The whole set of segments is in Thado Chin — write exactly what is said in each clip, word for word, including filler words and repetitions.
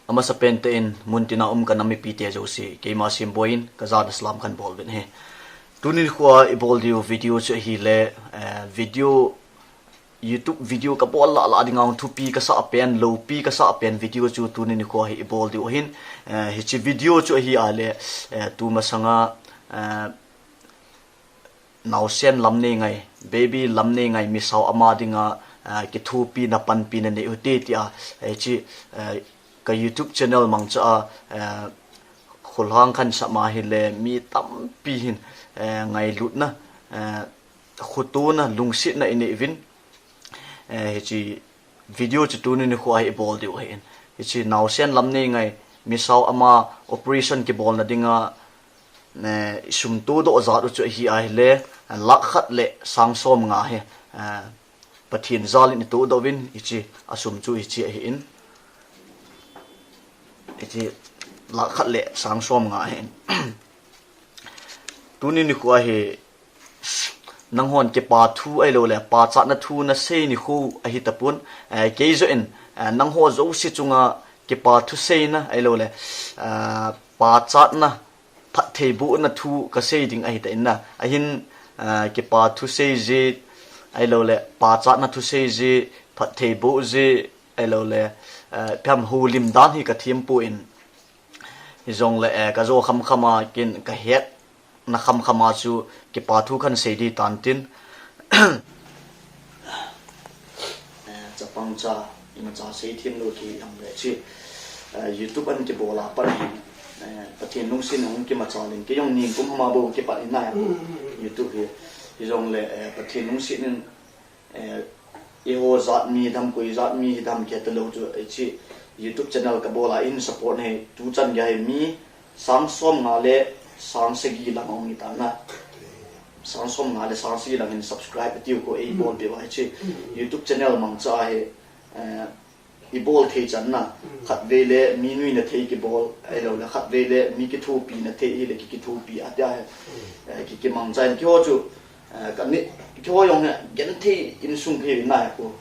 Amasapen tah in muntina um ka nam mipite jouse, keima Simboi in ka jana salam kahin bol uvin ahi. Tuni nikho a i bol diu video chu ahile, eh, video, YouTube video ka bol lah lah dinga thupi ka sah pen, loupi ka sah pen video chu tuni nikho hi i bol diu ahin, eh, hiche video chu ahi ahile, eh, tumasanga, eh, naosen lam nei ngai, baby lam nei ngai, misao ama dinga, ah, kithopina, panpina nei u hite tia, eh, hiche, eh, ka YouTube channel mangcha a, eh, kholhang kahin sah ma ahile mi tampi hin, eh, ngailutna, eh, khotona, lungsetna i nei uvin. Eh, hiche video chu tuni nikho a hi i bol diu ahin. Hiche naosen lam nei ngai, misao ama operation kibolna dinga, eh, i sum todoh jat u chu ahi ahile, lakh khat le sang som nga hi, eh, Pathen jal in i todoh uvin, hiche a sum chu hiche ahin. Hiche lakh khat le sang som nga ahin. Tuni nikho a hi, nanghon kipa thu ahilouleh pachatna thu nasei nikho ahi tapon, eh, kei joh in, eh, nangho jouse chunga kipa thu seina ahilouleh, eh, pachatna phattheibohna thu ka sei ding ahi tan na. Ahin, eh, kipa thu sei jeh, ahilouleh pachatna thu sei jeh, phattheiboh jeh, ahilouleh, eh, ipi ham houlim dan hi ka thempon, hijongle, eh, ka jo khamkham a, ken ka hetna khamkham a chu kipa thu kahin sei ding tan tin. Eh, chapang cha, imacha seithem lou kihi ham le hiche, eh, YouTube a kibol a pat hin, eh, Pathen lungset in hung kimachal in, kei jong nikum ham a bou kipat in ahi. YouTube hi, hijongle, eh, Pathen lungset in, eh, eiho jat mi dam, koi jat mi hi dam kiti lou chu, eh, hiche YouTube channel ka bol a in support nei, tuchan gei a hi mi sang som nga le sang sagi lang aum tan na. Sang som nga le sang sagi lang hin subscribe tiu ko ei bol peh uva hiche YouTube channel mangcha a hi, eh, i bol thei chan na. Khatvei le mi nuina thei kibol, ahilouleh khatvei le mi kithopina thei hile ki, kithopi a tia hi, eh, ki, kimangcha in keiho chu, eh, ka ni, keiho jong hi genthei insung hi na ko.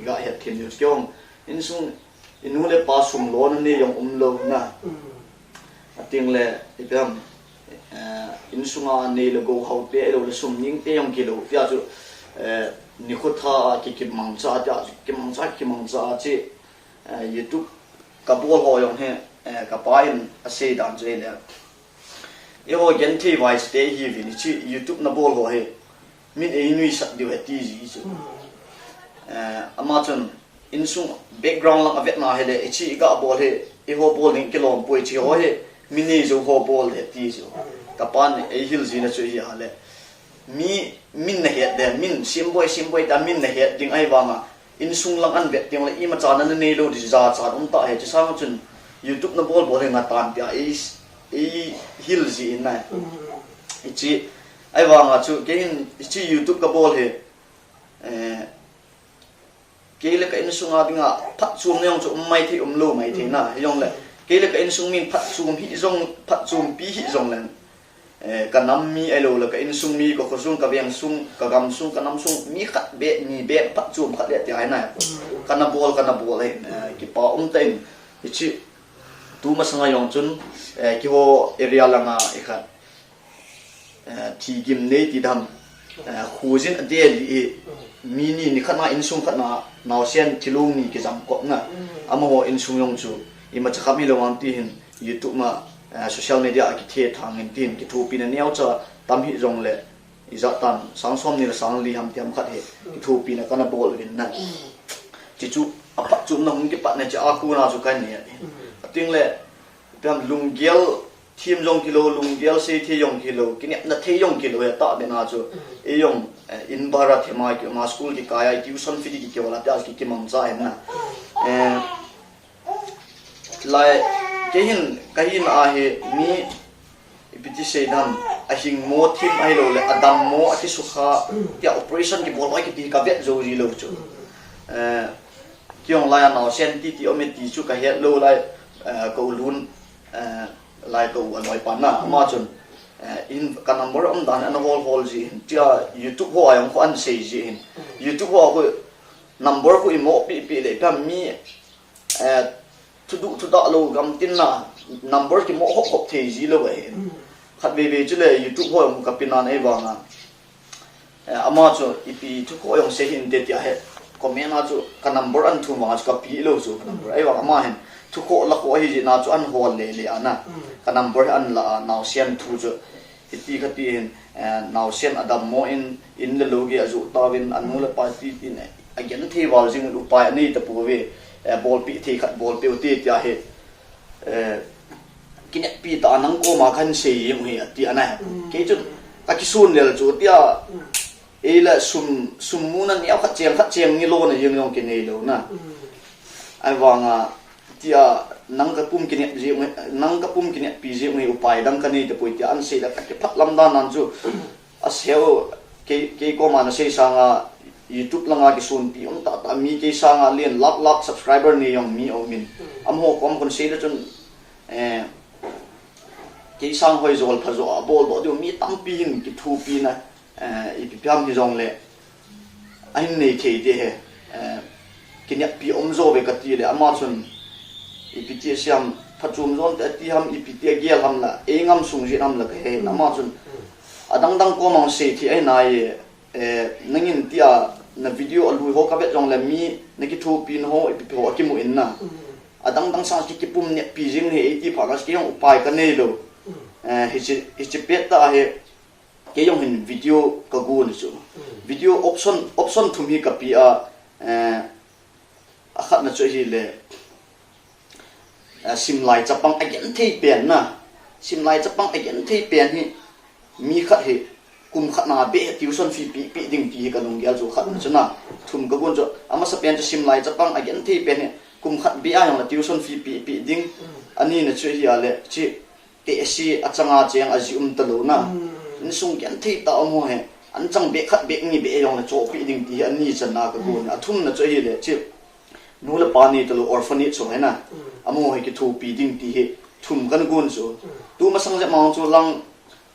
Ga het thim u keiho insung, i nu le pa sum lona nei jong umlou na. Ating le, ipi ham, eh, insunga nei le gou hao te, ahilouleh sum ning te jong kilou. Tia chu, eh, nikho tha a ki, kimangcha tia chu, kimangcha, kimangcha a hiche, eh, YouTube ka bol ho jong hi, eh, ka pa in asei dan chu ahile, eiho genthei vaise te ihiuvin, hiche YouTube na bol ho hi min ei nuisat diu ahi ti ji chu. Eh, ama chun insung background lang a vetna hile, hiche i ga bol hi, eiho bol ding kilom poi, hiche ho hi mi nei jou ho bol ahi ti chu. Ka pan ei hil jina chu hi ahile, mi, min na het ding, min Simboi, Simboi tia min na het ding ahi vanga, insung lang ahin vet ding le imacha na nei lou ding jachat um ta ahi, hiche sang chun YouTube na bol bol hi ngatan tia ei, ei hil ji in na. Hiche, ahi vanga chu, kei hin, hiche YouTube ka bol hi, eh, kei le ka insunga dinga phatchomna jong chu um maithei, umlou maithei na, hijongle, kei le ka insung min phatchom hih jong, phatchompi hih jongle, eh, ka nam mi ahilouleh ka insung mi, ka khosung, ka vengsung, ka gamsung, ka namsung, mi khat beh, ni beh phatchom khat le tia hi na. Kana bol, kana bol ahi, eh, kipa um tan, hiche tumasanga jong chun, eh, keiho area langa i khat, eh, thigim nei ti dam, eh, khojin adel hi, mi ni, ni khat na insung khat na naosen thilong ni kijam kop na. Amaho insung jong chu imacha kham hilou vang ti hin YouTube ma, eh, social media a kithethang in ti hin kithopina neocha tam hih jongle, ijat tan sang som ni le sang li ham ti ham khat hi kithopina kana bol uvin na. Hiche chu aphatchomna hung kipatna chu a kona chu kahin nei ahi. Ating le, ipi ham lunggel them jong kilou, lunggel seithei jong kilou, kinepna thei jong kilou, ahi tahbeh na chu. Ei jong, eh, in bhara them a ki, ama school kikai a, tuition fee ki, kihol a tia ki, kimangcha ahi na. Eh, lai, kei hin, ka hina a hi, mi, ipi ti sei dam, ahing mo them ahilouleh, adammo, akisukha, tia operation kibol a kiti ka vet jou ji lou chu. Eh, kei jong lai a naosen titi um e ti chu ka het lou lai, eh, ka u Lun, eh, lai ka u a loipa na, ama chun, eh, in ka number um dan ana hol hol ji hin, tia YouTube ho a jong khu ana sei ji hin. YouTube ho khu number khu i mo pi pi le ka mi, eh, thuduh thudah lou gamtin na number kimo hop hop thei ji lou ahi. Khat veve chule YouTube ho jong ka pi nan ei vang a. Eh, ama chu ipi thu ko jong sei hinte tia he comment a chu ka number an thum vang a chu ka pi lou chu ka number. Ei vang ama hin thu ko la ko hi ji na chu an hol le le ana. Ka number an la a nau sian thu chu Hiti kati hin, eh, nausen adam mo in, in le lo ge aju tavin, anu le pa ti tin, eh, agen thei val jing upai anei tapouve, eh, bolpi thei khat bolpi u ti tia hi, eh, kineppi ta nang koma kan sei jing hi ati ana. Kei chun, ka kisun lel chu tia, ei le sum, sum muna neo khat cheng, khat cheng ni lo na jing jong kinei lo na. Ai vanga, tia, nang ka pum kinep ji, nang ka pum kineppi ji, upai dang ka nei tapoi tia, an sei la ka kiphat lam dan nan chu, a seu, kei, kei koma na sei sanga, YouTube langa kisunpi um ta ta, mi kei sanga lien lak lak subscriber nei jong mi um in. Amaho kom kon sei le chun, eh, kei sang hoi jol pha jo a, bol doh diu mi tampi hin kithupi na, eh, ipi piam hi jong le, ahin nei thei te he, eh, kineppi um jo ve kati le, ama chun ipi ti siam, phachom jon te ati ham, ipi ti gel ham la, ei ngam sung jin ham la ka he, ama chun adang dang koma sei thei ahi nai, eh, nangin tia na video a lui ho ka vet jong le mi na kithupi na ho, ipi ho akimu in na. Adang dang sang ki kipum neppi jing he, ei ti pha na ki jong upai ka nei lo. Eh, hichi, hichi pet ta he, Kei jong hin video ka gon chu. Video option, option thum hi ka pi a, eh, a khatna chu hi le, eh, simlai chapang agen thei pen na. Simlai chapang agen thei pen hi mi khat hi kum khat na be tuition fee pi, pi ding ti hi ka lunggel chu khatna chu na. Thum ka gon chu. Amasa pen chu simlai chapang agen thei pen hi kum khat be a jong la tuition fee pi, pi ding. Ani na chu hi a le chi Te si a changa cheng a ji um ta lo na. Insung gen thei ta um ho he. An chang bek khat bek ni be jong le chopi ding ti hi ani chan na ka gon. A thum na chu hi le chi. Nu le pa ni ta lo orphanage so he na. Amo he kithupi ding ti hi thum kan gon chu. Tu masang je mang chu lang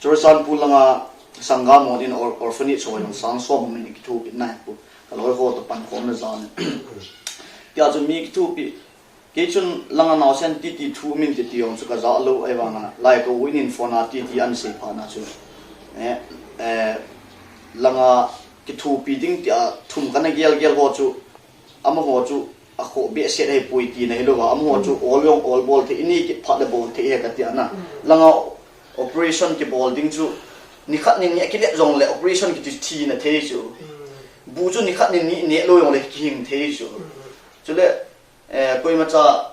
Churachandpur langa Sangam hon in or-, orphanage so jong sang som min kithupi na pu. Ka loi ho to pan khom na jan. Tia chu mi kithupi Kei chun langa nausen titi thu min titi jong chu ka ja lo ai vanga, lai ka u in in phone a titi an sei pha na chu. Eh, eh, langa kithupi ding ti a thum kana gel gel ho chu, amaho chu a kho be set hei pui ti na hi lo va, amaho chu ol jong ol bol thei, ini kit phat le bol thei he ka ti ana. Langa operation kibol ding chu, ni khat ni ni a kilet jong le operation kiti thi na thei chu. Bu chu ni khat ni ni ne lo jong le kihing thei chu. Chule, Eh, koima cha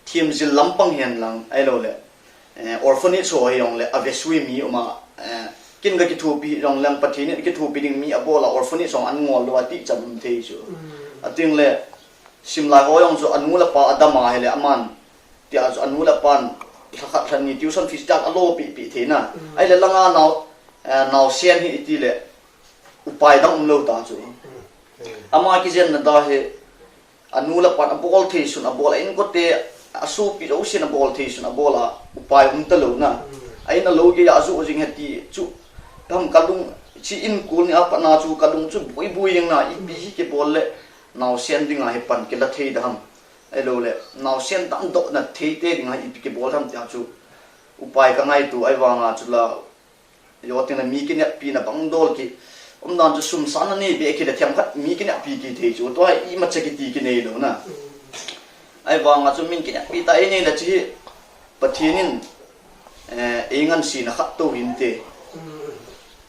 thim jil lampang hen lang, ai lo le. Eh, orphanage so hi jong le, a vesui mi uma, eh, kin ka kithupi jong lang, Pathen in kithupi ding mi a bol a orphanage so an ngol lo a ti chan um thei chu. A ting le, simlai ho jong chu anu le pa a dam a hi le, aman, ti a chu anu le pan, thakhat thani tuition fees tak a lo pi pi thei na. Ai le langa nau, eh, nausen hi iti le, upai dang um lo ta chu. Ama kijen na da hi, Anu le pan a bol thei sun a bol a, inkote a sopi jousen a bol thei sun a bol a, upai um ta lo na. A in a lo gei a ju jing he ti chu, tam ka lung, chi in kul ni a pat na chu ka lung chu bui bui jeng na, ipi hi kibol le, nausen ding a hi pan kila thei da ham. Ai lo le, nausen tam doh na thei te ding a ipi kibol ham ti a chu, upai ka ngaitu ai vang a chu la, Yo, tina mi kineppi na bang dol ki. Um dan chu sum san na nei be ki le themkhat mi kineppi ki thei chu. Tua ima cha kiti kinei lo na. Ai vang a chu min kineppi ta ei nei la chi. Pathen in, eh, ei ngansi na khat to hin te.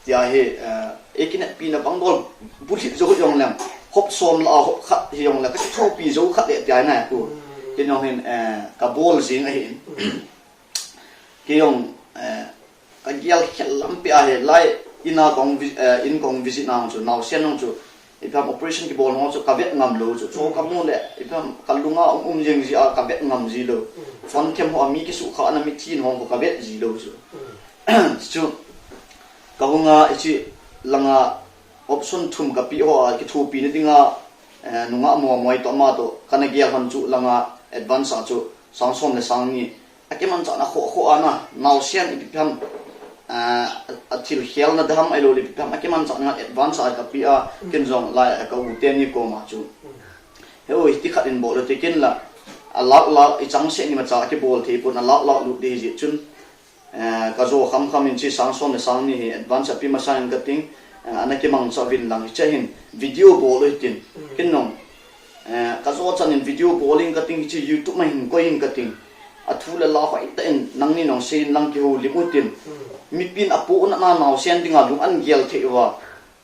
Tia hi, eh, ei kineppi na bang dol bu thit jo jong lem. Hop som la hop khat hi jong la ka thopi jo khat le tia na ku. Kin jong hin, eh, ka bol jing a hin. Kei jong, eh, ka gel khel lampi a hi lai in a kong vi-, eh, in kong visit na chu, nausen nung chu, ipi ham operation kibol nung chu, ka vet ngam lo chu, chu ka mu le, ipi ham ka lunga um um jeng ji a, ka vet ngam ji lo. Phone them ho a mi kisu kha na mi thin ho ka vet ji lo chu. Chu, ka hunga ichi langa option thum ka pi ho a kithupi na dinga, eh, nunga mo moi to ma to, kana gel han chu langa advance a chu, sang som le sang ni, A kimanchahna kho kho a na, nausen ipi ham, ah, a thil khelna dam ai lo le ipi ham, a kimanchahna advance a ka pi a, kin jong lai a ka u te ni koma chu. He oi, ti khat in bol ti kin la, a lak lak i chang seh ni macha a kibol thei pon a lak lak lut ding hi jeh chun, eh, ka jo kham kham in chi sang som le sang ni hi advance a pi masa in ka ting, eh, ana kimang cha vin lang hi cha hin video bol u hitin. Kin nong, eh, ka jo chan in video bol in ka ting chi YouTube ma hin koi in ka ting. A thu le la hoi ta in nang ni nong sei in lang kihoulim u tin. Mi pin a pu na na nau sen ding a lung an gel thei uva.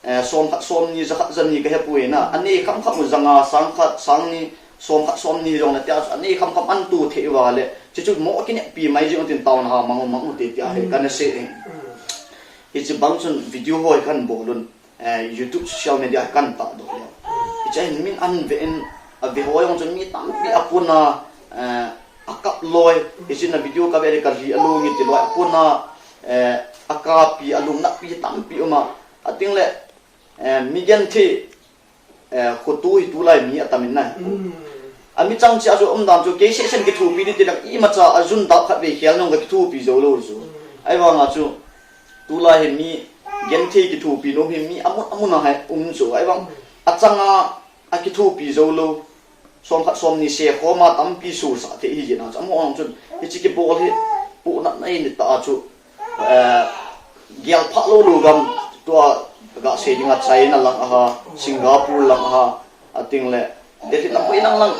Eh, som khat, som ni, za khat, za ni ka he pui na. Ani kham kham u za nga, sang khat, sang ni, som khat, som ni jong na tia chu ani kham kham an tu thei uva le. Chi chu mo kine pi mai jing tin tauna ha mang mang u te tia he ka na se. Hi chi bang chun video hoi kan bol un. Eh, YouTube social media kan ta do le. Hi cha hin min an ve in a ve hoi jong chun mi tam pi a puna, eh, a kap loi. Hi chi na video ka ve le ka li a lu ngi ti loi a puna, eh, a ka pi a lung na pi tam pi uma. A ting le, eh, mi gen thi, eh, khutu hi tulai mi a tam in na. A mi chang chi a chu um dan chu kei se sen kithupi ni ti lang i macha a jun dap khat ve khel nong ka kithupi zo lo chu. Ai vang a chu tulai hi mi gen thi kithupi nom hi mi amun amun a hai um chu. Ai vang a chang a, a kithupi zo lo. Som khat som ni se khom a tampi su sa thei hi jin a chu. Amun ang chun hi chi kibol hi pu na na ni ta chu. Eh, gel pha lo lo gam tua ga se ding a China lang a ha, Singapore lang a ha, a ting le Delhi lam poi lang lang.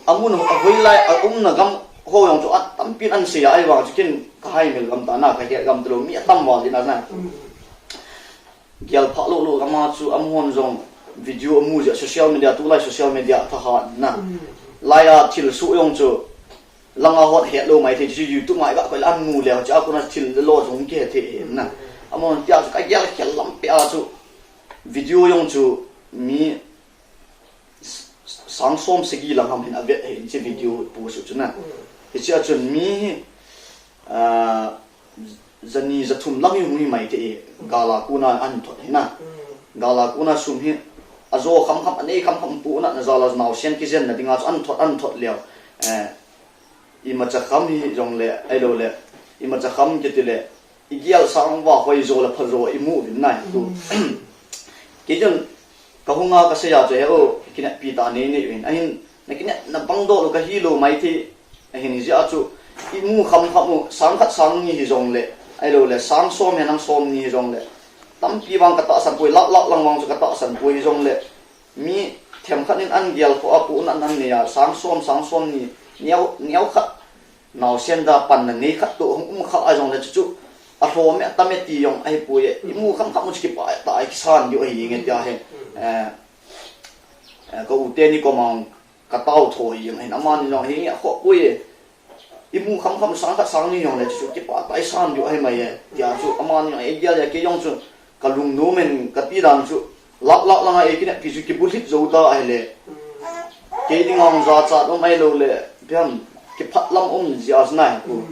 Amun a hoi lai a um na gam ho jong chu a tam pin an se ai vang chu kin ka hai mil gam ta na ka he gam tu lo mi a tam vang din a na. Gel pha lo lo gam a chu amun jong video amu ja social media tulai social media tha ha na. Lai a thil su jong chu langa hot het lo mai thei chu YouTube mai ga koi la an mu le chu a kuna thil lo jong ke the he na. Amun tia chu ka gel khel lam pe a chu video jong chu mi s-, s-, sang som segi lang ham hin a vet hin chi video pu su chu na. Hi chi a chun mi, ah, za ni za thum lang hi hung hi mai thei, gala kuna an thot hi na. Gala kuna sum hi, a jo kham kham, a nei kham kham pu na, na jala nau sen kijen na dinga chu an thot, an thot leo. Eh, i macha kham hi jong le, ai lo le, i macha kham kiti le, i gial sang va hoi jo le pha jo i mu vin nai tu. Kei chun ka hunga ka sei a chu he o, kinep pi ta nei nei vin. Ahin, na kinep na bang do lo ka hi lo mai thei, Ahin hijeh a chu, i mu kham kham u, sang khat sang ni hi jong le, ai lo le, sang som he nang som ni hi jong le. Tampi vang ka tahsan poi, lak lak lang vang chu ka tahsan poi hi jong le. Mi them khat in an gel kho a pu na nan ni a, sang som, sang som ni, neo, neo khat. Nau sen da pan na nei khat to, hung um kha a jong le chu chu. A hlo me, ta me ti jong, ahi poi e. I mu kham kham u chu kipa, ta, ai kisan diu ahi nge tia he. Eh, eh, ka u te ni ko mang, ka tao tho hi jeng hin, amani jong hi nge kho poi e. I mu kham kham sang khat sang ni jong le chu kipa tai san diu ahi mai e. Tia chu amani jong e gel ya kei jong chu ka lungnom in ka ti dan chu lak lak langa e kinep pi chu kibulhit jo ta ahi le. Kei ding ang ja cha um ai lo le pian kiphat lam um ji a nai ku.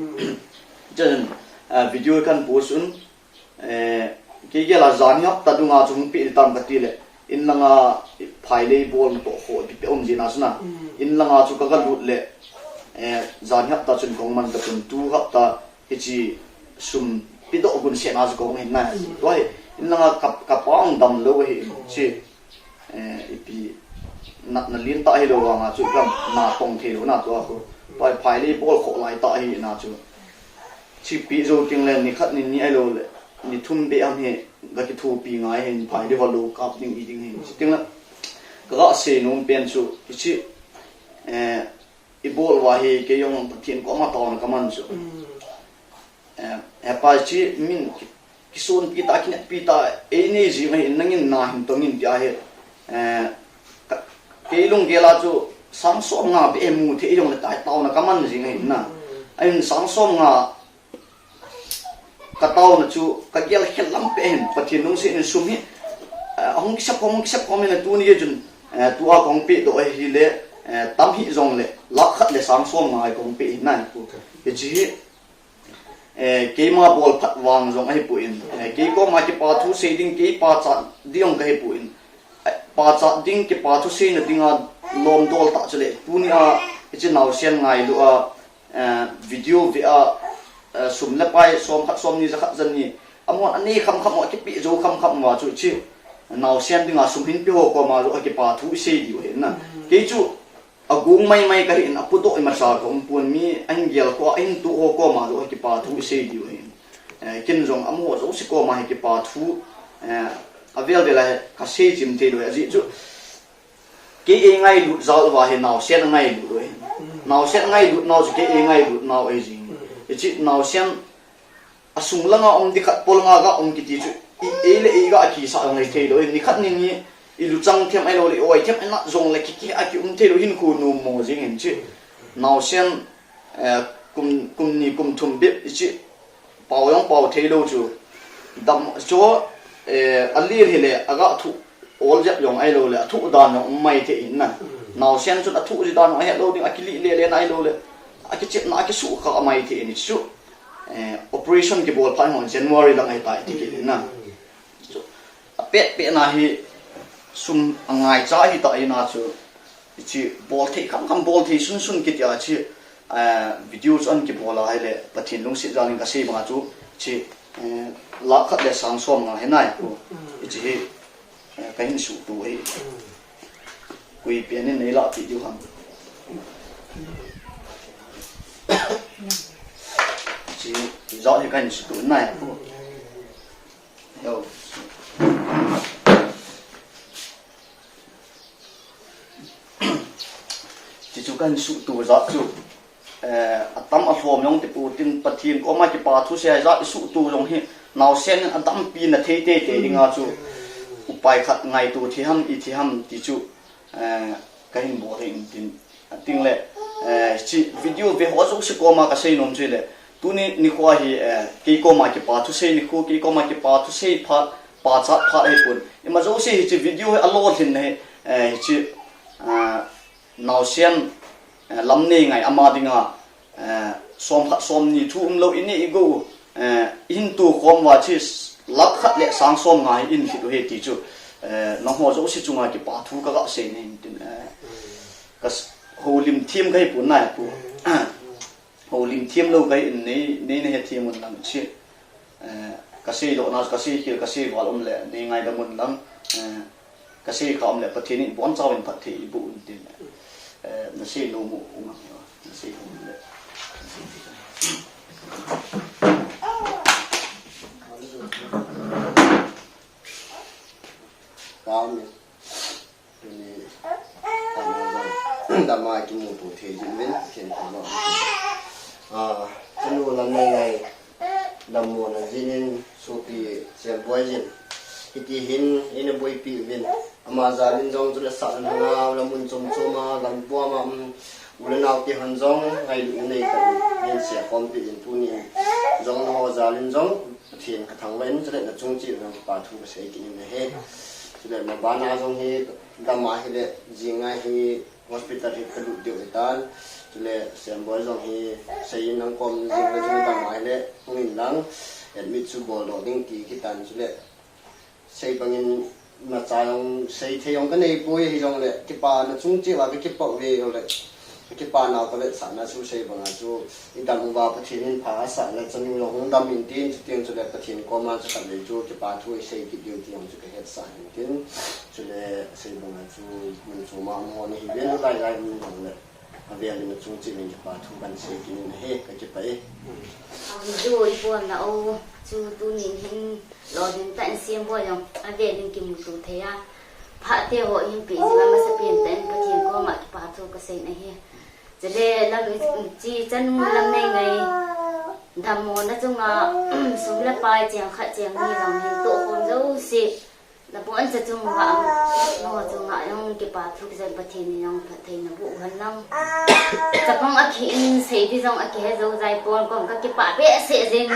Chen, eh, video kan post un. Eh, kei gel a jan hi hapta dunga chu hung pe tam ka ti le, in langa phai lei bol na to kho ipi pe um jin a chu na. In langa chu ka ga lut le, eh, jan hi hapta chun kong man ka tun tu hapta hi chi sum pi do gun se na chu kong hin na. Tua hi, in langa ka, ka pa ong dam lo hi chi. Eh, ipi na, na lin ta hi lo vang a chu kam na tong thei lo na tua khu. Pai phai lei bol kho lai ta hi na chu. Chi pi zo ting le ni khat ni ni ai lo le. Ni thum be am he ga ki thu pi ngai he ni phai lei ho lo kap ding i ding he. Chi ting le. Ka ga se nom pen chu. Chi, eh, i bol va hi kei jong Pathen koma taona ka man chu. Eh, he pa chi min ki, kisun pi ta, kinep pi ta, ei nei ji mai nangin na hin tong in tia he. Eh, ka, kei lunggel a chu sang som nga be mu thei jong le tai taona ka man ji ngai na. Ahin sang som nga ka taona chu ka gel khel lam pe hin Pathen lungset in sum hi, eh, hung kisep khom, hung kisep khom in tuni chun, eh, tua kong pe do hi le, eh, tam hi jong le, lak khat le sang som nga kong pe hin na pu. Hi chi hi, eh, keima bol phat vang jong ahi poi in, eh, kei koma kipa thu sei ding, kei pachat ding jong ka hi poi in, eh, pachat ding, kipa thu sei na dinga lom dol ta chu le, tuni a, i chi nau sian ngai lu a, eh, video ve a, eh, sum le pai, som khat, som ni, za khat, za ni, amon ani kham kham, a kipi jo kham kham ma chu chi, nau sian dinga sum hin pi ho koma jo a kipa thu sei diu he na. Kei chu, Agong maimai kahin, apudoh imacha kaum pon, mi ahin gel kho, ahin toh ho koma jong hi kipa thu isei diu ahin. Eh, ken jong amaho jouse koma hi kipa thu, eh, avel vel a hi kasei chim thei lou ahi. Ajeh chu, kei eingailut jal uva hi naosen angailut u ahin. Naosen angailut nau chu kei eingailut nau ahi jing. Hiche naosen asung langa um ding khat, pol langa ga um kiti chu, i, ei le ei ga kisah jong lei thei lou. Nikhat ni ni i luchang them ahilou le, i oi them, i nat jong le kiki a kium thei lou, hinkho nom mo jing in chu. Naosen, eh, kum, kum ni kum thum bep i chi pao jong pao thei lou chu. Dam chu, eh, alin hile, aga thu ol jep jong ahilou le, athu dan jong um mai thei in na. Naosen chun athu ji dan jong ahet lou ding, akilih le le na ahilou le, akichepna, akisuh kha mai thei in chu. Eh, operation kibol phat ho January lang ahi tai ti kit in na. Chu, apet pet na hi sum angaicha ahi ta ina chu. Hiche bol thei kham kham, bol thei sun sun kiti a chu, eh, video chu ana kibol a hile, Pathen lungset jal in kasei banga chu, hiche, eh, lakh khat le sang som nga hi nai pu. Hiche hi, eh, kahin suhto ahi. Koi pen in nei lahpeh diu ham. Hiche, ijat hi kahin suhto nai pu. Yo. Hiche chu kahin suhto jat chu, eh, atam alhom jong ti pu tin, Pathen koma kipa thu sei jat i suhto jong hi, naosen in adampi na thei teitei dinga chu, upai khat ngaito thei ham, i thei ham ti chu, eh, kahin bol thei in tin. Ating le, eh, hiche video ve ho jouse koma kasei nom chu le, tuni nikho hi, eh, kei koma kipa thu sei nikho, kei koma kipa thu sei phat, pachat phat ahi pon. Ima jouse hiche video hi alolhin na hi, eh, hiche, ah, naosen, eh, lam nei ngai ama dinga, eh, som khat som ni thu umlou, i neh i gou, eh, i hin tokhom uva chu lakh khat le sang som nga hi i hin lhit u ahi ti chu, eh, nangho jouse chunga kipa thu kaga sei na hin tin, eh, ka s-, houlim them kahi pon nai pu. Houlim them lou kahi in nei, nei na hethem un lang chu. Eh, kasei doh na, kasei khel, kasei val um le, nei ngaidam un lang. Eh, kasei kha um le, Pathen in ibonchauvin phatthei iboh un tin. Eh, nasei nom u um a, nasei nom le. Tuni, tama jong, dama kimuto thei jin uvin, ken tama. Ah, chanu Lamneingai, dammo na jin in, sopi sem boi jin. Hiti hin, eina boipi uvin. Ama jal in jong chule sah le hang a, le mun chom chom a, lam buam a, um, u le nao te hon jong, ngailut nei tah in, nei seikhompi in tuni in. Jong nangho jal in jong, Pathen ka thangvah in, chule na chung cheh uva jong kipa thu kasei kit in ahi. Chule maban a jong hi, dam ahile, jing a hi hospital hi kalut diu ahitan. Chule Semboi jong hi, sei in nang kom jing le chule dam ahile, hung in lang, admit chu bol doh ding ti kitan chule. Sei bangin, Imacha jong seithei jong kanei poi, hijongle, kipa na chung cheh uva kakipah uve, jongle, kakipa nau kavetsahna chu sei banga chu, idam uva Pathen in pha asah le, chanu jong hung dam in tin, chuteng chule Pathen koma chu khatvei chu kipa thu isei kit diu ti jong chu kahetsah in tin, chule sei banga chu mun chom a um ho nahiuvin, lai lai um jongle. Avel in achung cheh uvin kipa thu kahin sei kit in ahi, kakipah e. Video ibol nau chu tunin hin lolhing tah in Semboi jong avel in kimuto thei a. Phat te ho hin peh jeh uva masapen tah in Pathen koma kipa thu kasei in ahi. Chule lam, chi chanu Lamneingai dammo na chunga sum le pai cheng khat cheng ni jong hin tohkhom jouse. Naboncha chunga, nangho chunga jong kipa thu kisei Pathen in jong phatthei naboh uhen lang. Chapang akhi in sei ding jong akihe jou jeh pon kong kakipah behseh jeng.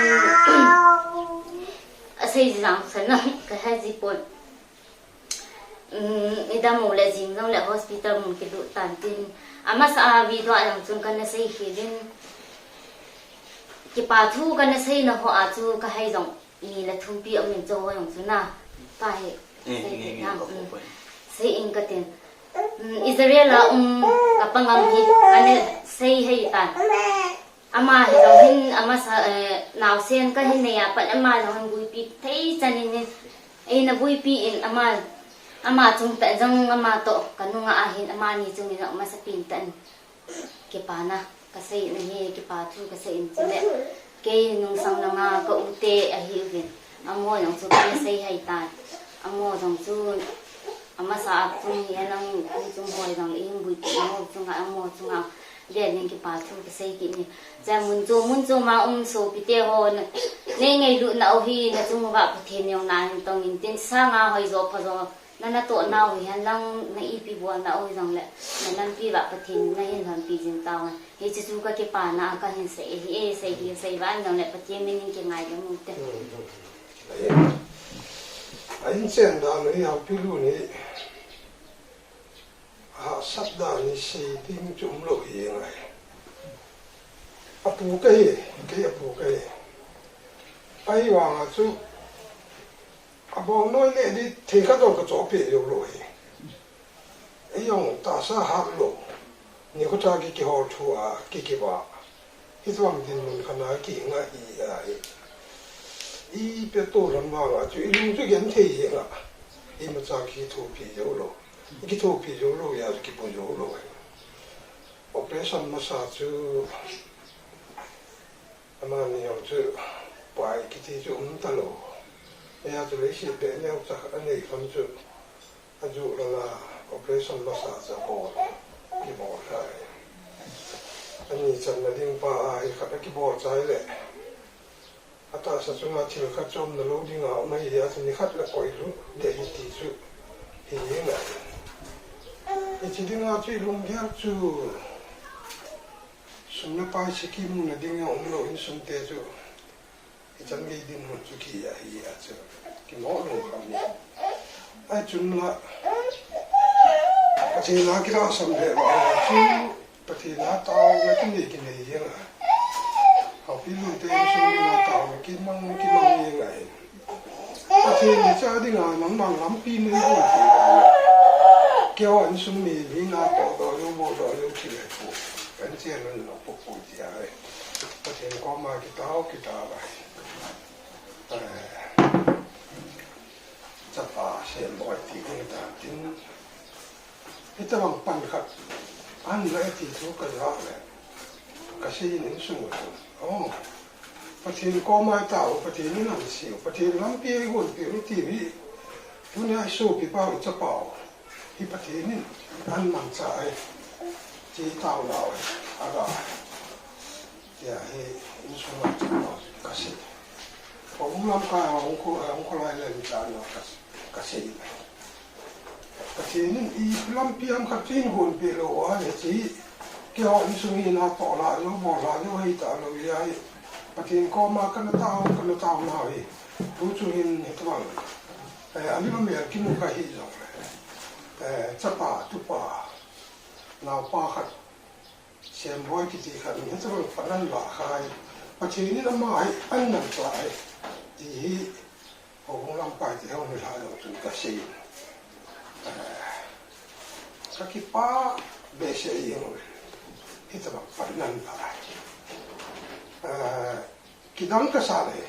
Asei jang san lang kahe ji pon. Um, idam u le jing jongle hospital mun kilut tan tin. Amasa a video a jong chun kana sei khel in. Kipa thu kana seina ho a chu kahai jong. Ni le thum pi aum in chu ho jong chu na. Pa hi. Eh, sei nge, tin nge, na, ka um. Sei in katin. Um, Israel a um ka pangam hi. Kana sei hei tan. Ama hi jong hin, amasa, eh, naosen kahin nei a pat ama jong hin buipi thei chan in hin. Eina buipi in ama. Ama chung tah jong ama toh ka nunga ahin amani chunga jong masapen tah in kipana kasei in ahi, kipa thu kasei in chule kei nungsang langa ka u te ahiuvin, amaho jong chu kana sei hai tan. Amaho jong chu amasa a chung hi alang, chung hoi jong le i hung bui ti amaho chunga, amaho chunga vel in kipa thu kasei kit in. Chule mun chom, mun chom a um sopi te ho, na, nei ngailutna u hi nachung uva Pathen in nahin tong in tin, sanga hoi jo pha jo na, natoh nau hi henlang, na ipi bolna u hijongle, na lampi uva Pathen in nahin lhonpi jing tauhen. Hiche chu ka kipana a kahin sei ahi, sei hi sei vang jongle Pathen min in kingaidam u te. A inchen dan u hi Haopi Lun hi hahsat dan hi sei ding chu umlou hi ngai. Apu kahi, kei apu kahi. Ahivanga chu abol noi le di thei khat jong kachoh peh joulou hi. Eijong tahsa hatlou, nikho tha ki kihol thu a ki kiva, hitobang dinmun khat a kihinga hi ahi. Ipi tou lam vanga chu ilung chu genthei hi nga, imacha kithopi joulou, kithopi joulou a chu kiboi joulou hi. Operation masa chu amani jong chu pai kiti chu umtalou. Hia chu leiset beh neocha khat anei kham chu ajoh lala operation masa chu abol, kibol lhai. Ani channa ding pa ahi khat akibol chai le, atahsa chunga thil khat chomna lou dinga um ahi, achu nikhat le koilut ding ahi ti chu hi ngai. Hiche dinga chu ilunggel chu sum le pai scheme muna dinga umlou insung te chu hichan gei dinmun chu ki ahi a chu kimoh lou kham hi. Aichun la Pathen a kilhahsam le vang chu Pathen a taona kinei kinei jeng a, Haopi Lun te insung dinga taona kimang kimang jeng ahi. Pathen in cha dinga nangman lampi nei gon ti. Keiho insung mi, mi natoh doh jou, bol doh jou ti le pu. Kan chen un lo pu pu ti ahi. Pathen koma kitao, kitao ahi. Eh, chapa Semboi ti ding tan tin. Hitobang pan khat ahin la e ti thu kaja le, kasei in insung u chun, oh, Pathen koma itao, Pathen in ahin sei u, Pathen lampi eigonpeh u ti hi. Tunia isopipa u chapa u hi Pathen in ahin mangcha e, ti taona u aga. Tia hi insunga chapa kasei. Houbung lamkai a hung kho, hung kholai le mi tana ka, kasei. Pathen in ipi lampi ham khat chu eigonpeh lou u ahi, hiche hi keiho insung hi natoh lah jou, bol lah jou hita lou ahi. Pathen koma kana tao, kana taona u hi. Tu chu hin hitobang, eh, alima mel kimu kahi jongle, eh, chapa, tupa, naopa khat Semboi kiti khat in hitobang pan ahin lah khai. Pathen in ama hi ahin mangcha e, ti hi houbung lamkai te ho nilhah jong chun kasei in, eh, kakipah behseh jeng uve. Hitobang pan ahin lah e. Eh, kidang kasa le,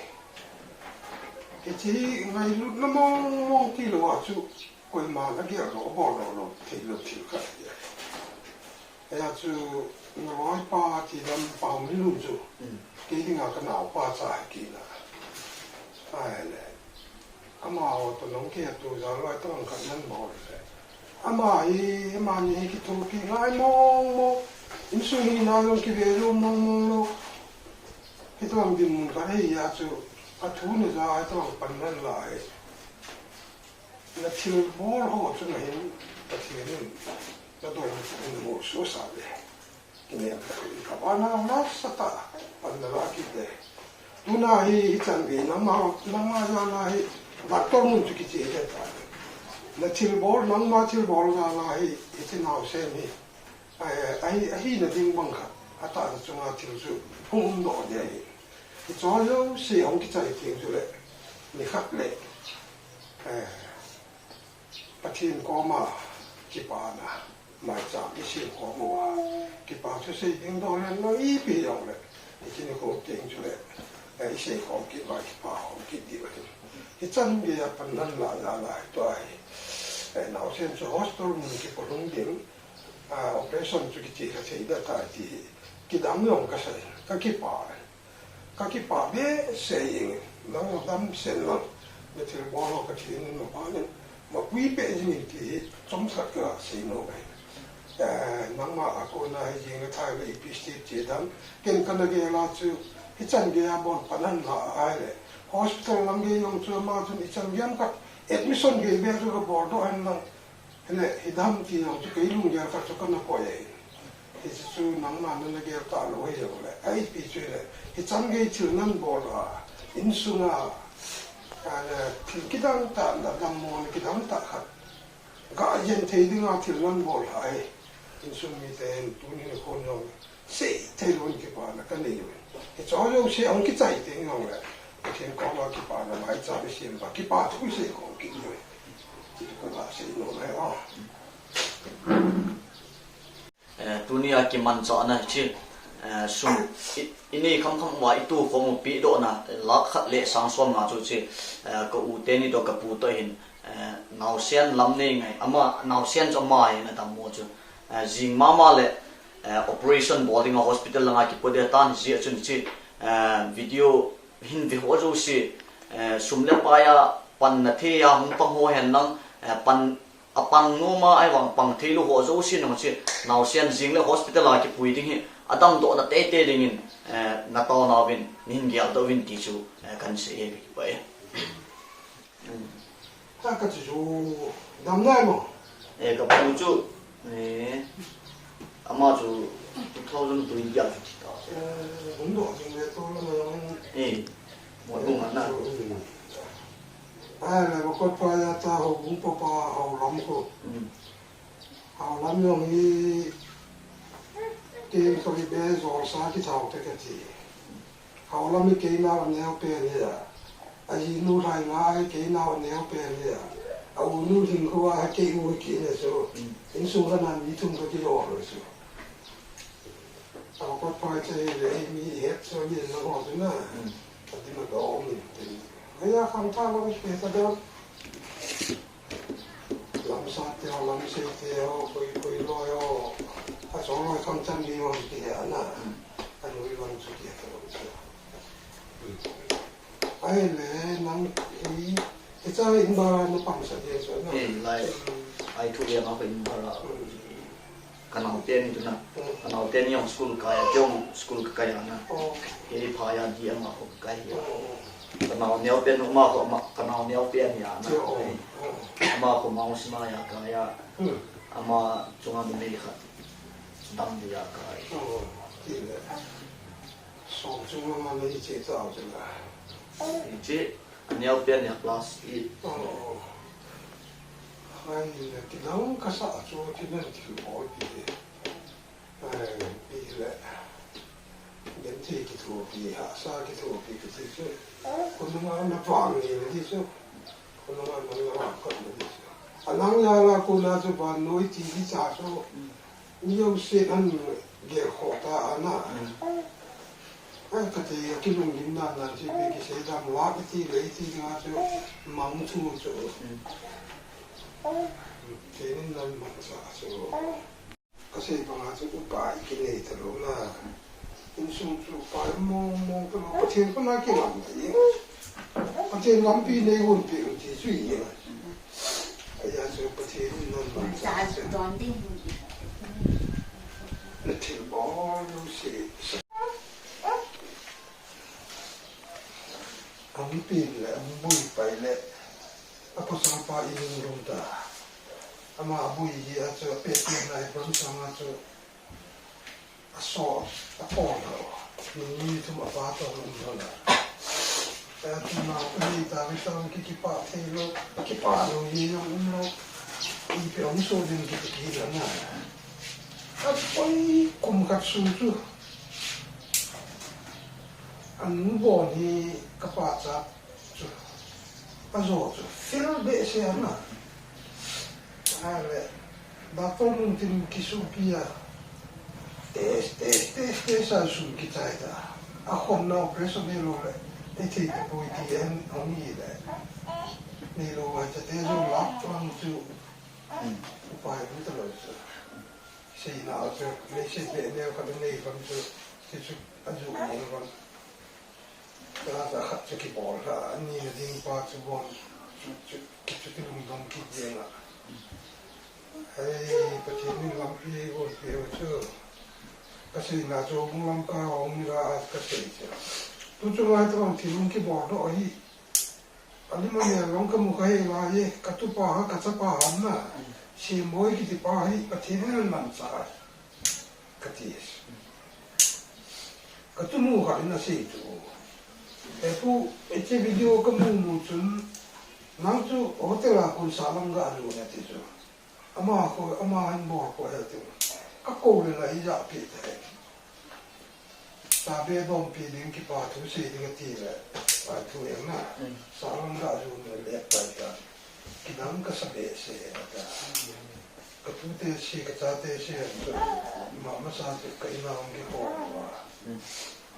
hiche hi ngailutna mong mong tilou a chu koiman ageldoh, aboldoh lou theilou thil khat ahi. Hia chu naloipa ti lam Paominlun chu, mm, kei dinga kanaopa cha ahi kit na. Ahile, amaho toh nung kei a tu jal loi tobang khat nan bol le, ama hi, amani hi kithopi ngai mong mong, insung hina jong kive lou mong mong lou. Hitobang dinmun khat ahi a chu, athu naja a hitobang pan nan lah e. Nathilbol ho chu nahin, Pathen in nadon chu namu sohsa ve. Kinem tah in kavana nasatah a pan nalah kit e. Tuna hi, hichan gei nangma, nangma jal a hi, doctor mun chu kiche le ta. Nathilbol, nangma thilbol jal a hi, hiche naosen hi, ahi, ahi, ahina ding bang khat, atahsa chunga thil chu hung umdoh ding ahi. Hicheho jouse hung kichai teng chule, nikhat le, eh, Pathen koma kipana maicham isem khom uva, kipa thusei ding dolen lou ipi hijongle, hiche nikho teng chule, eh, isei khom kit uva, kipa khom kit diu ahi. Hichan geiya pan nan lah jal a hi tua hi, Eh, naosen chu hospital mun kipolhung ding, ah, operation chu kichih kha thei da tai ti hi kidang jong ka sa in, ka kipah. Ka kipah behseh jeng in, nang damsel lang, na thilbol ho Pathen in mapan in, mapui peh jing in ti hi chomkhat ka sei nom e. Eh, nangma a kona hi jing le thai le ipi stage che dan, ken kana gel a chu, hichan gei a bon pan ahin la ahile, hospital lang gei jong chu ama chun ichan gei ham khat, admission gei beh chu ka bol doh hen lang. Hile, hidam ti jong chu kei lunggel khat chu kana koi e. Hiche chu nangma nana gel talou hi jong le. Ipi chu hile, hichan gei thil nan bol a, insung a, a, thil kidang tah, na dammo na kidang tah khat. Ga jen thei dinga thil nan bol a e. Insung miten tuni nikho jong sei thei lou in kipana ka nei uve. Hiche jouse ahung kichai teng jongle, Pathen koma kipana maicham isem uva, kipah thu isei khom kit uve. Chuchu ka ga sei nom e o. Eh, tunia kimanchahna hiche, eh, sum i, inei khamkham uva itoh khom u pehdohna, eh, lakh khat le sang som nga chu hiche, eh, ka u teni toh ka pu toh hin, eh, naosen lam nei ngai, ama, naosen chu ama hin adammo chu. Eh, jing mama le, eh, operation bol dinga hospital langa kipo ding atan hijeh chun hiche, eh, video hin ve ho jouse, eh, sum le pai a panna thei a hung pang ho hen lang, eh, pan, apang nom a ahivang pang thei lou ho jouse nung hiche, naosen jing le hospital a kipui ding hi, adamdohna teitei dingin, eh, na taona uvin, nahin geldoh uvin ti chu, eh, kahin sei e, ka kipah e. Hmm. Ha, ka chu chu dam nai mo? Eh, ka pu chu, eh, ama chu two thousand twenty a chu thi ta. Eh, hung doh jing le to la ma jong. Eh, mo tu ma na. Hmm. Ai le, ma kot pa ya ta ho bung pa pa ho lam ko. Hmm. Haolam jong hi, tin ko hi be jol sa kithao te kati. Haolam hi kei nao aneo pen hi a. Ajinu Lhainga hi kei nao aneo pen hi a. A unu Lhingkho a hi kei u hi kine chu. Mm. Insung lhana mi thum ka kijol lou chu. A kot pa che hi le mi het chu mi na ho chu na. Mm. Ati ma do mi tin. Aya khang tha lo ke ta do. Lamsat te ho, lamsei te ho, koi, koi loi ho. Achol loi khangchan gei ho ti he ana. Anoi lang chu ti he ta lou chu. Ahile nang hi, hicha in bara na pang sa ti chu na. Eh, lai. Ai thu le ma ko in bara. Ka naote ni tuna. Mm. Ka naote ni jong school kai a, kei jong school ka kai a na. Oh. Kei pha a di ama ko kai a. Oh. Ka nao neo pen ama ko ama, ka nao neo pen a na. Oh, oh, oh. Ama ko Mount Sinai a kai a. Mm. Ama chunga numei khat. Dam di a kai. Oh, ti le. Song chunga ma le che ta au te la. Che. Aneo pen a class eight. Oh. Hai, kidang kasa chu kinan thil bol pi. Hai, pi le. Genthei kithopi, hahsa kithopi kiti chu. Khonunga na vang ni na ti chu. Khonunga na vang kot na ti chu. Anang ya la ko na chu vannoi ti ti cha chu. Mi jousen ahin gel khoh ta ana. Mm. Ai, kati a kilunggim nan nan ti be kisei dam la kiti le ti nga chu mang thu chu. Mm. Keinin nan mang sa chu. Kasei banga chu upa i kinei ta lou na. Insung chu pai mong mong ta lou, Pathen koma kilam ta i. Pathen lampi nei un pi un ti chu i. Aya chu Pathen in nan man sa chu don ding. Na thil bol lou se. Amu pin le, amu bui pai le. Apostle pa i lung lung ta. Ama abui hi a chu a pet pet na i pon sang a chu. A so, a pon lo. Ni ni thum a pa to lo lo la. Ta tu na ka ni ta vi ta ki ki pa thei lo, ki pa lo ni lo lo. I pe om so din ki ki la na. A poi kum khat su chu. An bo ni ka pa cha. Chu, ajo chu, feel behseh ana. Ahile, doctor nung tin kisuhpi a. Test, test, test, test a sum kichai ta. Akhonna operation neilou le, eithei tapoi ti en, hung hi le. Neilou a cha te jong lak lang chu. Upai um talou chu. Seina chu, leiset beh neo khat nei bang chu, ti chu, ajuh neo bang. Class a khat chu kibol lha, ani na ding pa chu bon, chu, chu, chu kilungdong kit jeng a. Hei, Pathen in lampi eigonpeh u chu. Kaseina chu hung lam kahung ni la a kasei chu. Tu chu ngai tobang thil hung kibol doh ahi. Alim amel jong kamu kahei lai e, katupa ha, kachapa ham na. Semboi kiti pa hi, Pathen in amanchah ahi. Kati. Katunu khat in asei chu. He pu, hiche video kamu mu chun, nang chu hotel a kon salam galut nati chu. Ama kho, ama hin bol kho he tiu. Kakou le la ijat pi te. Sabe dom pi ding kipa thu sei ding ati le. Pa thu eng na. Salam galut le le pa ta. Kidang kasa behseh ata. Katute sei, kachate sei, ma, masa chu ka in a hung kikhom uva.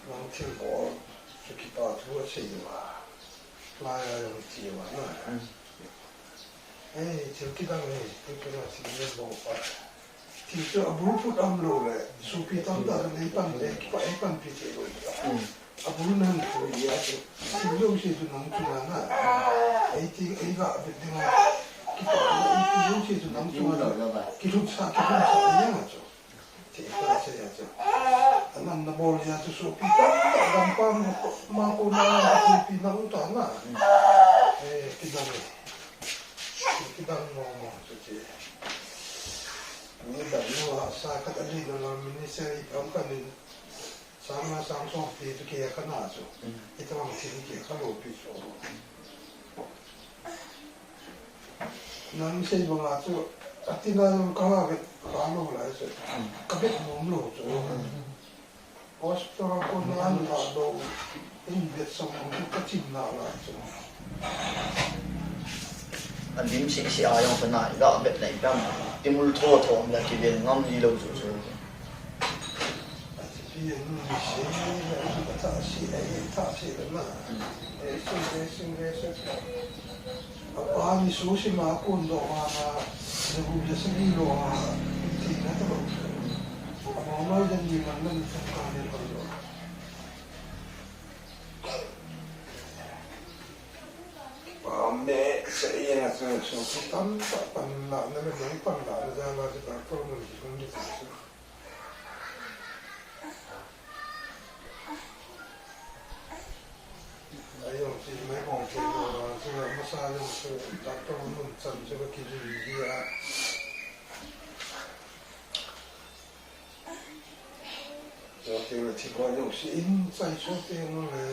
Nang thilbol chu kipa thu asei uva. Lai a jong ti uva na. Ei, thil kidang ei, thil kidang thil len bol pa. Thil chu abul phut umlou le, sopi tamtah in eipan, eikipa, eipanpi thei lou. Abul nan thu hi a chu, thil jouse chu nang chunga na. Eiti, eiga vet ding a. Kipa, eiti jouse chu nang chunga. Kilhutsah, kilhutsah, ei a chu. Thil ta sei a chu. Anan nabol a chu sopi tamtah gampam, ma ko na, sopi nang ta na. Eh, kidang. Kidang mo mo chu che. Ni dang mo a sa khat a li na la minister i pam kan ni. Sang na sang som pi tu ke kha na chu. I tawang thil ke kha lou pi chu. Nang sei banga chu, atina jong ka la vet kha lou lai chu. Ka vet nom lou chu. Hospital a kon na an la do, in vet sam chu ka chim na lai chu. Alim seh seh a jong ka na, i ga vet lai pam. Timul tho tho la kiven ngam ji lou chu chu. Ati pi nu ni sei, ati ka ta sei, ai ta sei la na. Ei sei, ei sei, ei sei. Apa ni su si ma kun do ma na, na bu ya sei lo a, ti na ta lo. Apa ma ya ni man na ni ta ka ni lo. Pa me sei ya su su tam ta pan la na me pan la na ja la ja ta ko mo ni su ni ta su. Ajong chu mai bong thei lou vang chu masa jong chu doctor mun chan chu ka kijui ji a. Jong chu thil ho jong chu in chai chu te mo le.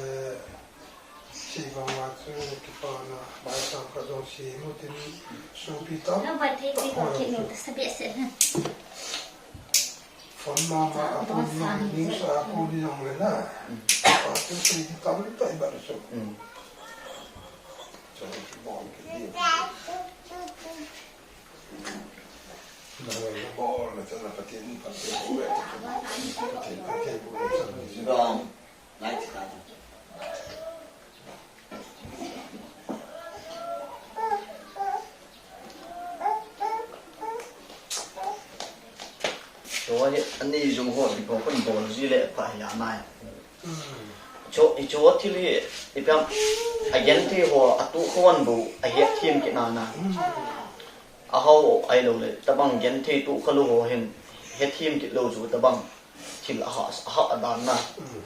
Sei bang a chu kipana, mai sam khat jong sei mu tin sopi tam. Lo ba thei ti ko ki no ta sa be se na. Phone mama a phone jong, news a phone jong le na. Pa chu sei ti tam tai ba chu. Chu ki bol ki di. Na bol na cha na Pathen, Pathen bol le. Pathen, Pathen bol le cha. Ngai ti ta. Chu hi ani jong ho ti ko kon bol ji le pha hi a nai. Chu, i chu thil hi, i pam, a genthei ho, a tu khon bu, a het thim kit na na. A hao ai lo le, tabang genthei tu kha lou ho hin, het thim kit lou chu tabang. Thil a ha, a ha dan na,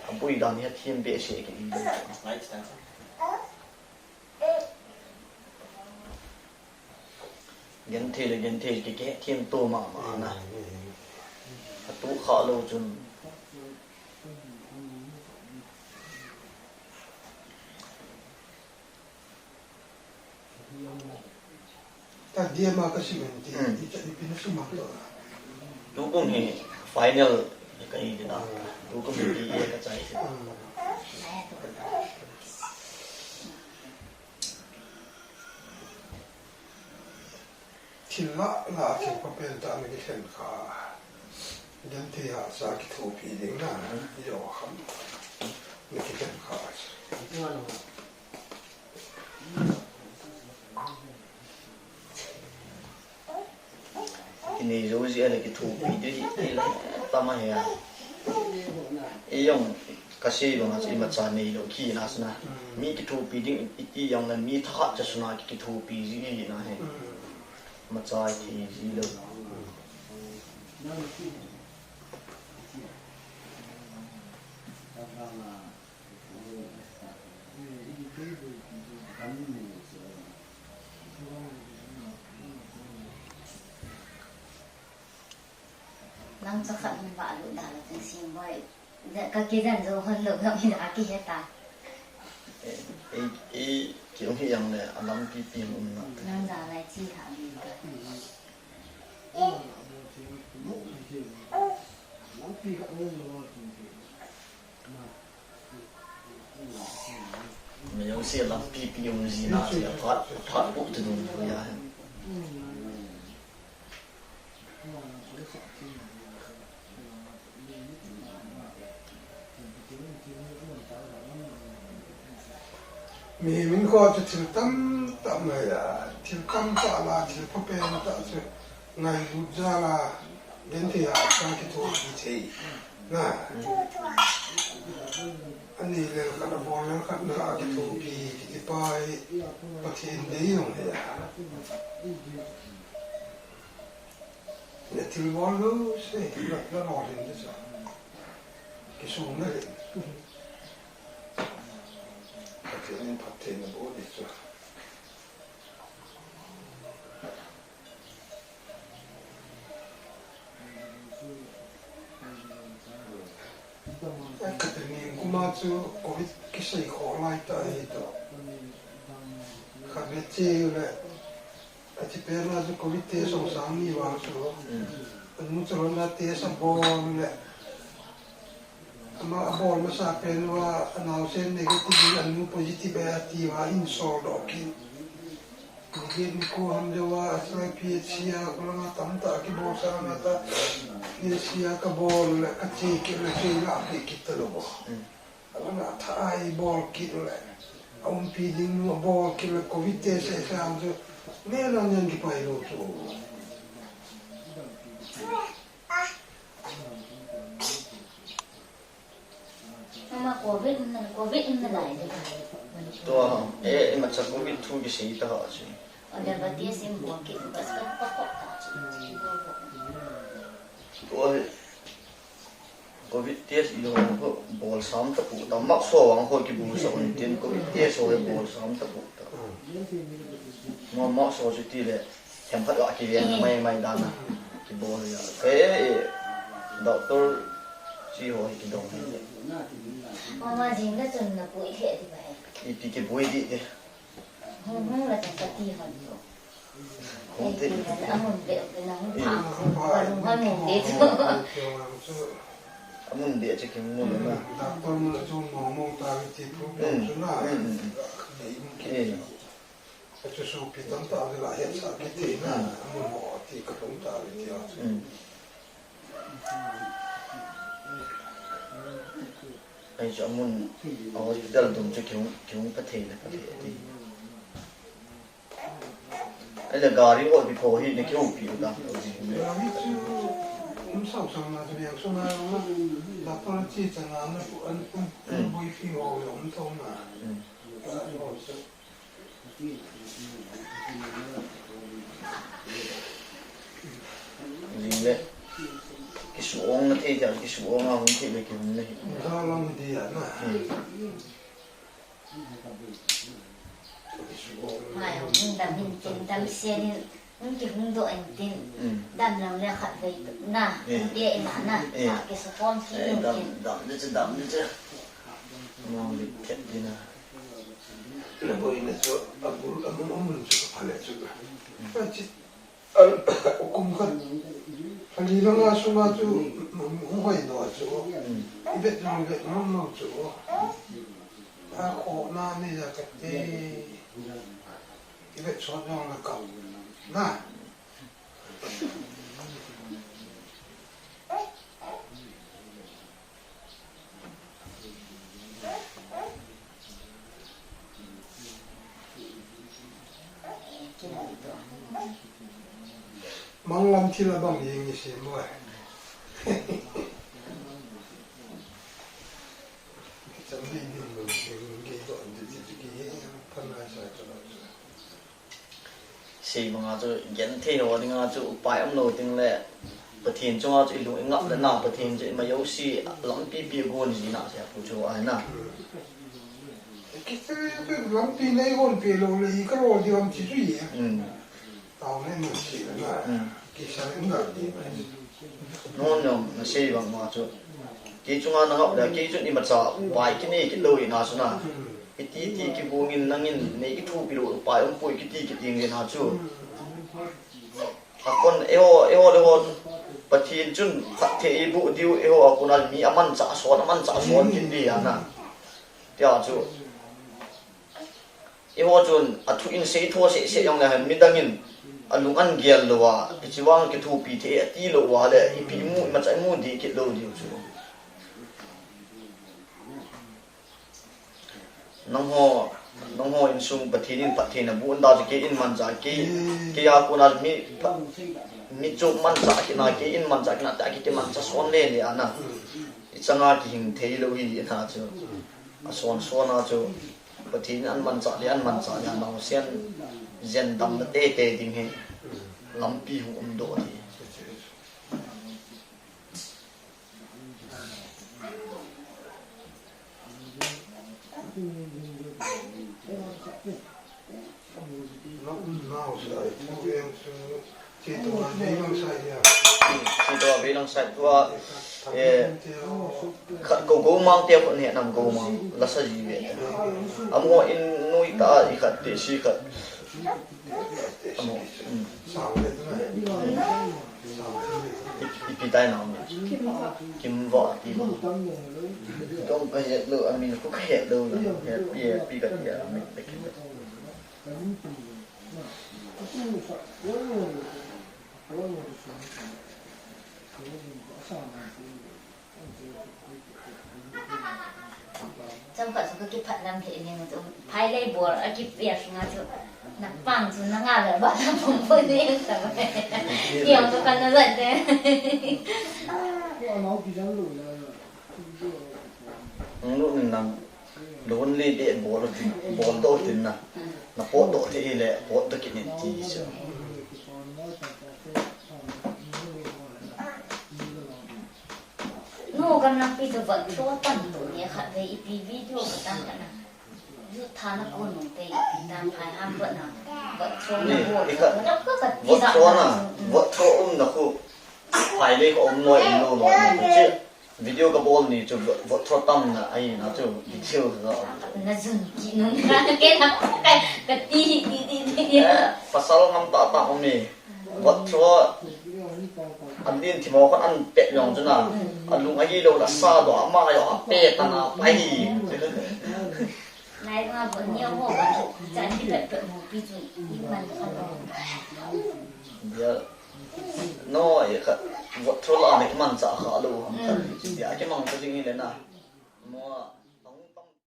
a bui dan het thim behseh kit in. Genthei le genthei ki, kihet thim to mama na. A tu kha lou chun. Ta dia ma ka simen ti, i cha i pin suma to. Tukum hi final ka hi na. Tukum hi ka chai ti. Thil la la thil papel ta na kikhen kha. Genthei hahsa kithopi ding na. Yo kham. Na kikhen kha. Ele kithopi ding hi, hi le tam ahi a. Ei jong kasei banga chu imacha neilou kina sina. Mi kithopi ding iti jongle mi thakhat cha suna ki, kithopi ji hi na hi. Macha ithei ji lou. Nang cha khat hung vah lut da lou chun Simboi. Ka kijen jou hon lou jong hi da kihe ta. Ei, ei, ei, kium hi jongle alampi pi um na. Nang ja lai chi tha mi ka. Mi jong se lampi pi um ji na se phat, phat pu tu dun ya. Mihem in kho chu thil tamtah ngai a, thil tamtah la, thil phapen tah chu ngailut jal a, genthei a, ka kithopi thei. Na. Ani lel khat, abol lel khat, na kithopi, kiti pa hi, Pathen dei jong hi a. Na thil bol lou se, na, na lolhin ding chu. Kisung na le. Pathen in phatthei na boh ding chu. Kati ni kuma chu covid kisei kho lai ta hi to. Khat le che le. Achi pen a chu covid test song sang ni vang chu. Anu chu lona test abol le. Ama abol masa pen uva, anaosen negative in, anu positive e ati uva, in sol doh kit. Nigel ni ko ham jo uva, asai P H C a, kolanga tamtah kibol sa na ta, P H C a kabol le, kache kit le, che la pe kit ta lou. Alanga tha a ibol kit le, aumpi ding nu abol kit le, covid test e sa chu, ne la nyan kipai lou chu. Ama covid na, covid na lai de. Tua, eh, imacha covid thu kisei ta ha chu. Ole ba test in bol kit, bas ka pa ko ta chu. Tua, covid test iho ko bol sam ta pu ta, mask ho vang ho kibol sa un tin, covid test ho bol sam ta pu ta. Mo mask ho chu ti le. Themkhat a kiven maimai dan a kibol a. Kei, eh, doctor chi ho hi kidong hi. Mama jing le chun na pui the ti ba he. Ipi kipui ding ti. Hung hung la chun ka ti hon. Hung ti. Amun be na hung pa. Hung hon hung de chu. Amun be chu kimu na. Doctor mun chu mo mo ta ti problem chu na. Eh. Achu sopi tamtah le la hetsah kithei na, amun ho ti ka lhung ta le ti a chu. Ahi chu amun a hospital dum chu kihung, kihung pha thei le pha thei ati. Ahile gari ho ti kho hi na kihoupi u ta. Gari chu um sam sam na chu veng sunga na, doctor chi chana na pu an pum, pum bui fi ho le um thou na. Gari ho chu. Jing le, kisu ong na thei jal, kisu ong a hung thei le kihung le hi. Ga lang dia na. Hmm. Mai hung dam hin tin, dam sen hin, hung kihung doh in tin. Hmm. Dam lang le khat vei na, hmm, hung dia in na, hmm, a kisu khom si, eh, hung dam, tin. Dam le chu, dam le chu. Mong le khet di na. Le boi na chu, a bul, a mun, a mun chu ka pha le chu. Hmm. Kum khat, pali langa sunga chu, hung hoi doh chu, i vet jong vet nom nom chu, a khohna nei a kate, i vet sot jong le kap, na. Manglam Thil abang jeng isei mo. Cham ding ding lo, ding ding lo, ding ding ding, phan lai sa ka lo. Sei banga chu, genthei ho dinga chu, upai umlou ding le, Pathen chunga chu ilung ingap le na, Pathen chu ima jouse lampi pi gon ji na, sei pu chu ahi na. Kichai lampi nei gon pe lou le, i ka lo di am chi chu ye. Hmm. Tao nei mun chi na. Hmm. Kichai na di. Non jong nasei bang ma chu. Kei chunga nangap le, kei chun imacha upai kinei kit lou ina chu na. Iti ti kibungin nangin nei kithopi lou upai umpoi kiti kit ding le na chu. Akon eiho, eiho le ho Pathen chun phatthei eiboh diu, eiho akon a mi amanchah son, amanchah son kit di ana. Tia chu. Eiho chun athu in seitho seh seh jong le hen midang in alung an gel lou a, hichi vang kithopi thei ati lou a le, ipi imu, imacha imu di kit lou diu chu. Nangho, nangho insung Pathen in phatthei naboh da chu kei in manchah, kei, kei a kona mi pha-, mi chu manchah kina, kei in manchah kina, ta kei manchah son le le ana. Ichanga kihing thei lou hi ana chu. Ason son a chu Pathen in an manchah le, an manchah le, naosen jen damna tete ding hi lampi hung um doh hi. Sitoh a vei lang sai tua, eh, khat ko Gomang te ko ne nam Gomang, lasa ji ve. Amo in noi ta i khat te si khat. Amo, mm. I, ipi tai na mi. Kimva ti ba. Dong ka het lou, amin ko ka het lou. Happy, happy ka ti amin. Chomkhat chu kakiphat lam lheh ning chu, phailei bol akipeh a kinga chu, napang chu nanga le ba napang pon ning ta. Kiang chu kana jat te. Nang nu nang. Lun le de bol, bol doh tin na. Na pot doh thei le, pot doh kit in ti chu. Nu, gam lampi chu vot throw tam tu ne khat ve ipi video khat tam khat na. Ju tha na ko nu pe ipi tam phai ham vot na. Vot throw na bol. Vot throw na, vot throw um na khu. Phailei ko um noi, um lou noi na khu che. Video kabol ni chu vot, vot throw tam na ahi na chu video ka. Na jun ki nun ka ke na ka, ka ti hi ti ti ti. Eh, pasal ngam tah tah um e. Vot throw. An din thimo khan an pet jong chu na. Alung ahi lou la sa doh, ama jong apet ta na pai hi. Nai nga vot ni ho ka cha ni pet pet mo pi chu i man kha lo. Dia. No, e kha, vot throw la me manchah kha lou ham kha. Mm. Dia ke mang ka jing le na. Mo.